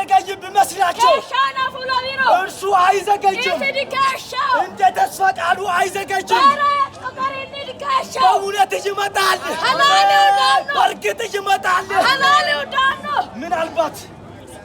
የሚዘገይ ቢመስላቸው Keeshsha fulawiro. እርሱ አይዘገይም። Isi dikeeshshaho. እንደ ተስፋ ቃሉ አይዘገይም። Bara hexxo garinni dikeeshshaho. በእውነት ይመጣል፣ Halaalew daanno. በእርግጥ ይመጣል። Halaalew daanno. ምናልባት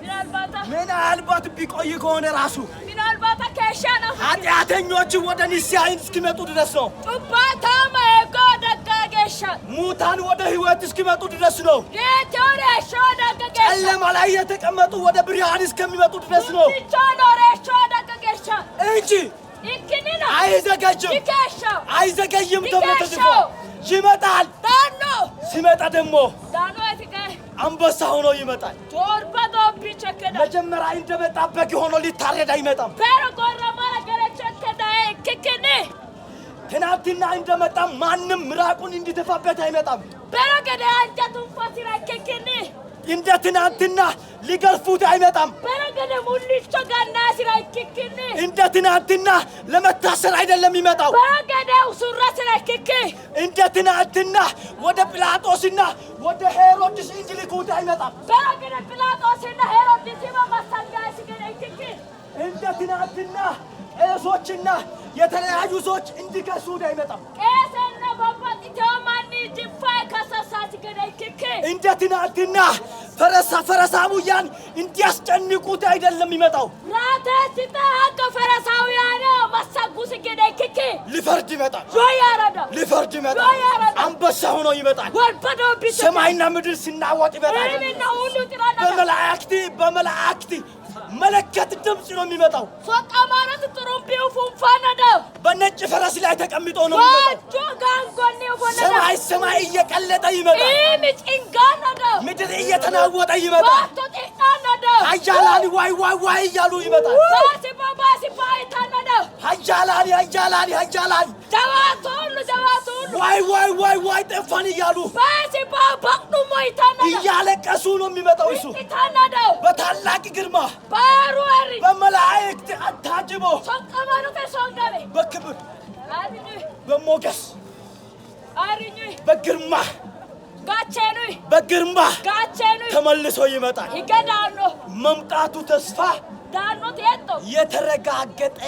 ምናልባታ ምናልባት ቢቆይ ከሆነ ራሱ ምናልባታ keeshsha nafu ኃጢአተኞች ወደ ንስሐ እስኪመጡ ድረስ ነው። Cubbaataama eegoo daggaa geeshsha. ሙታን ወደ ሕይወት እስኪመጡ ድረስ ነው። Reetoo reeshoo dagga geeshsha. ጨለማ ላይ የተቀመጡ ወደ ብርሃን እስከሚመጡ ድረስ ነው Guddichoo reeshoo dagga geeshsha. እንጂ Ikkinina አይዘገይም፣ dikeeshshaho. አይዘገይም ተብሎ ተጽፏል። ይመጣል። Daanno. ሲመጣ ደግሞ Daanno eti gaye. አንበሳ ሆኖ ይመጣል። Torba doobbicho ikkeda. መጀመሪያ እንደመጣ በግ ሆኖ ሊታረድ አይመጣም። Pero gorramara gerecho ikkedaye ikkikkinni. ትናንትና እንደመጣ ማንም ምራቁን እንዲተፋበት አይመጣም። Pero gede anja tunfasira ikkikkinni. እንደ ትናንትና ሊገርፉት አይመጣም። Pero gede mullicho gannaasira ikkikkinni. እንደ ትናንትና ለመታሰር አይደለም ይመጣው። Pero gede usurrasira ikkikki. እንደ ትናንትና ወደ ጲላጦስና ወደ ሄሮድስ እንዲልኩት አይመጣም። Pero gede Philaxoosinna Heroodisima massangaasi gede ikkikki. እንደ ትናንትና ቄሶችና የተለያዩ ሰዎች እንዲከሱት አይመጣም። Qeesenna babbaxxitewo manni jiffaa kasassaasi gede ikkikki. እንደ ትናንትና ፈረሳውያን እንዲያስጨንቁት አይደለም ይመጣው። Raateessite akka Farisaawuyaane massaggusi gede ikkikki. ሊፈርድ ይመጣል። Yoo yaarada. ሊፈርድ ይመጣል። አንበሳ ሆኖ ይመጣል። Warba doobbicho. ሰማይና ምድር ሲናወጥ ይመጣል። Ilminna hullu xirana. በመላእክት መለከት ድምፅ ነው የሚመጣው። Soqqamaanota xurumbii ufuunfaanada. በነጭ ፈረስ ላይ ተቀምጦ ነው የሚመጣው። Waajjoo gaangonni ufuunada. ሰማይ ሰማይ እየቀለጠ ይመጣል። Ilmi cingaanada. ምድር እየተናወጠ ይመጣል። Baatto xiqqaanada. ኃያላን ዋይ ዋይ ዋይ እያሉ ይመጣል። Baasibaa baasibaa itaanada. ኃያላን ኃያላን ኃያላን Jawaatu hullu jawaatu hullu. ዋይ ዋይ ዋይ ዋይ ጠፋን እያሉ Baasibaa baqnummo itaanada. እያለቀሱ ነው የሚመጣው። እሱ Itaanada. በታላቅ ግርማ Baaru warri. በመላእክት ታጅቦ Soqqamaanota songabe. በክብር Arinyi. በሞገስ Arinyi. በግርማ Gaacheenuyi. በግርማ Gaacheenuyi. ተመልሶ ይመጣል። Hige daanno. መምጣቱ ተስፋ Daannooti hexxo. የተረጋገጠ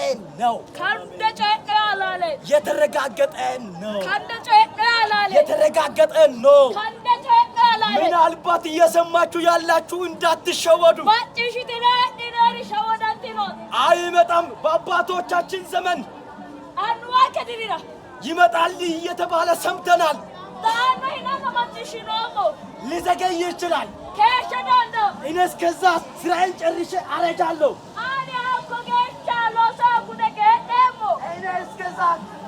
ነው። Kande coyidhe halaale. የተረጋገጠ ነው። Kande coyidhe halaale. የተረጋገጠ ነው። Kande coyidhe halaale. ምናልባት እየሰማችሁ ያላችሁ እንዳትሸወዱ። Macciishshitine heedhinoori shawadantinooti. አይመጣም። በአባቶቻችን ዘመን Annuwanke dirira. ይመጣል እየተባለ ሰምተናል። Daanno hinanna macciishshinoommo. ሊዘገይ ይችላል። Keeshsha daanno. እኔ እስከዛ ስራዬን ጨርሼ አረጃለሁ። Ani hakko geeshsha looso gude geedheemmo. እኔ እስከዛ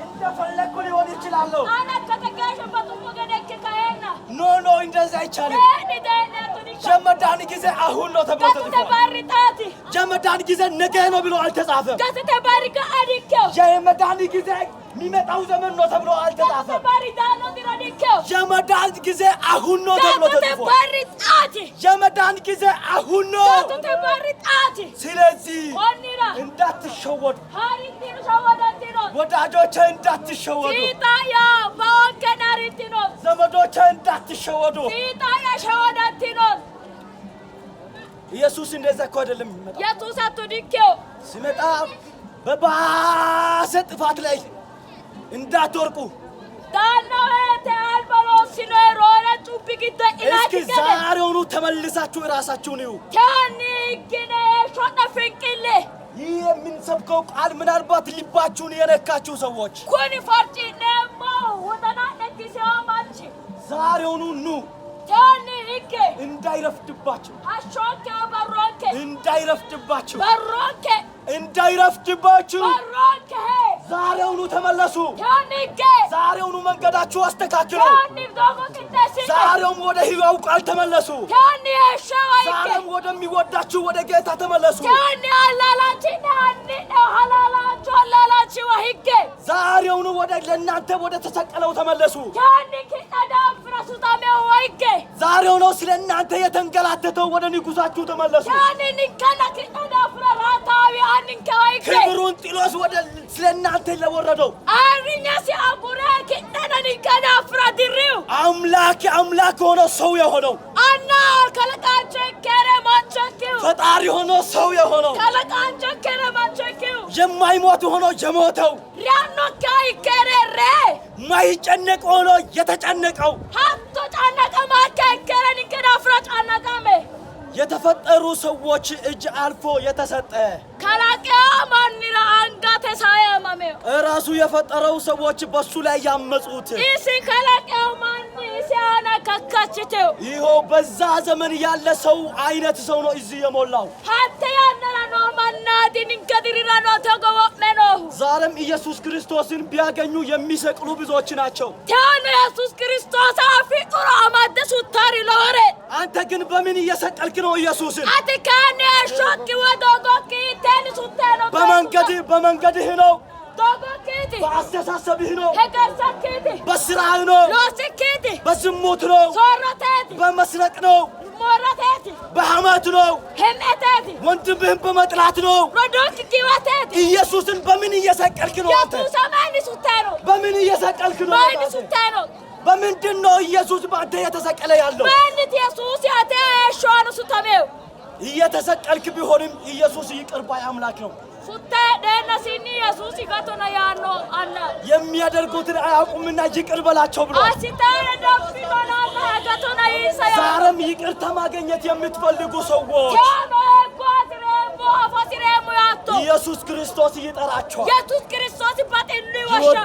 እንደፈለግኩ ሊሆን ይችላለሁ። Ani akkate geeshsha baxummo gede ikke kaeenna. No no፣ እንደዛ አይቻልም። Dee'ni dee'ni hatto dikka. የመዳን ጊዜ አሁን ነው ተብሎ Gatute ተጽፏል። barri xaati. የመዳን ጊዜ ነገ ነው ብሎ አልተጻፈም። Gatute barri ga'a dikkeho. የመዳን ጊዜ የሚመጣው ዘመን ነው ተብሎ Gatute አልተጻፈም። barri daanno dira dikkeho. የመዳን ጊዜ አሁን ነው ተብሎ Gatute ተጽፏል። barri xaati. የመዳን ጊዜ አሁን ነው። Gatute barri xaati. ስለዚህ Konnira እንዳትሸወዱ harittino shawadantinooti. ወዳጆቼ፣ እንዳትሸወዱ Fiixa'ya baonken harittinooti. ዘመዶቼ፣ እንዳትሸወዱ። Fiixa'ya shawadantinooti. ኢየሱስ እንደዛ እኮ አይደለም የሚመጣው። Yesuus hatto dikkeho. ሲመጣ በባሰ ጥፋት ላይ እንዳትወርቁ። Daanno woyite alba loossinoyi roore cubbi giddo እስኪ e'inakki gede. ዛሬውኑ ተመልሳችሁ እራሳችሁን እዩ። Tenni higgine heeshsho'ne finqille. ይህ የምንሰብከው ቃል ምናልባት ልባችሁን የነካችሁ ሰዎች Kuni farci'neemmohu wodana'ne kisewo manchi. ዛሬውኑ ኑ፣ Tenni higge. እንዳይረፍድባችሁ፣ Hashshonke barronke. እንዳይረፍድባችሁ፣ Barronke. እንዳይረፍድባችሁ። Barronke. ዛሬውኑ ተመለሱ። Tenni higge. ዛሬውኑ መንገዳችሁ አስተካክሉ። Tenni doogo qixxeessidhe. ዛሬውም ወደ ሕያው ቃል ተመለሱ። Tenni heeshshowa higge. ዛሬም ወደሚወዳችሁ ወደ ጌታ ተመለሱ። Tenni allaalaanchi'ne anni'ne halaalaanchu allaalaanchiwa higge. ዛሬውኑ ወደ ለእናንተ ወደ ተሰቀለው ተመለሱ። Tenni ki'ne daafira sutamewa higge. ዛሬውኑ ስለ እናንተ የተንገላተተው ወደ ንጉሳችሁ ተመለሱ። Tenni ninkena ki'ne daafira raataawi anninkewa higge. ክብሩን ጥሎስ ወደ ስለ እናንተ ለወረደው Ayirrinyasi agure ki'nena ninke daafira dirriu. አምላክ አምላክ ሆኖ ሰው የሆነው Anna Kalaqaancho ikkere mancho ikkihu. ፈጣሪ ሆኖ ሰው የሆነው፣ Kalaqaancho ikkere mancho ikkihu. የማይሞት ሆኖ የሞተው፣ Reannokkiha ikkere ree. ማይጨነቅ ሆኖ የተጨነቀው፣ Hatto cannaqamaakkiha ikkere ninke daafira cannaqame. የተፈጠሩ ሰዎች እጅ አልፎ የተሰጠ፣ Kalaqeyo mannira angate sae aamameyo. ራሱ የፈጠረው ሰዎች በሱ ላይ ያመጹት፣ Isi kalaqeyo manni isi aana kakkachiteyo. ይኸው በዛ ዘመን ያለ ሰው አይነት ሰው ነው እዚህ የሞላው። Hatte yannara noo mannaati ninke dirira noo togo wo'me noohu. ዛሬም ኢየሱስ ክርስቶስን ቢያገኙ የሚሰቅሉ ብዙዎች ናቸው። Teano Yesuus Kiristoosa afidhuro amadde suttari lowore. አንተ ግን በምን እየሰቀልክ ነው ኢየሱስን? Ati kayinni heeshshokki woy doogokki hiitteenni suttee no? በመንገድህ በመንገድህ ነው፣ Doogokkiiti. በአስተሳሰብህ ነው፣ Hegersakkiiti. በስራህ ነው፣ Loosikkiiti. በዝሙት ነው፣ Soorroteeti. በመስረቅ ነው፣ Moorrateeti. በሐማት ነው፣ Hem'eteeti. ወንድምህን በመጥላት ነው። Rodookki giwateeti. ኢየሱስን በምን እየሰቀልክ ነው አንተ? Yesuusa mayinni suttee no? በምን እየሰቀልክ ነው? Mayinni አንተ? suttee no? በምንድን ነው ኢየሱስ በአንተ እየተሰቀለ ያለው? Mayinniti Yesuusi ate heeshsho aana sutamehu? እየተሰቀልክ ቢሆንም ኢየሱስ ይቅር ባይ አምላክ ነው። Suttee dheennasiinni Yesuusi gatona yaanno anna. የሚያደርጉትን አያውቁምና ይቅር በላቸው ብሏል። Assitaare daffinono gatona yiinsa yaanno. ዛሬም ይቅርታ ማግኘት የምትፈልጉ ሰዎች Teano eeggo hasireemmo afa hasireemmo yaatto. ኢየሱስ ክርስቶስ ይጠራቸዋል። Yesuus Kiristoosi baxillu woshsha.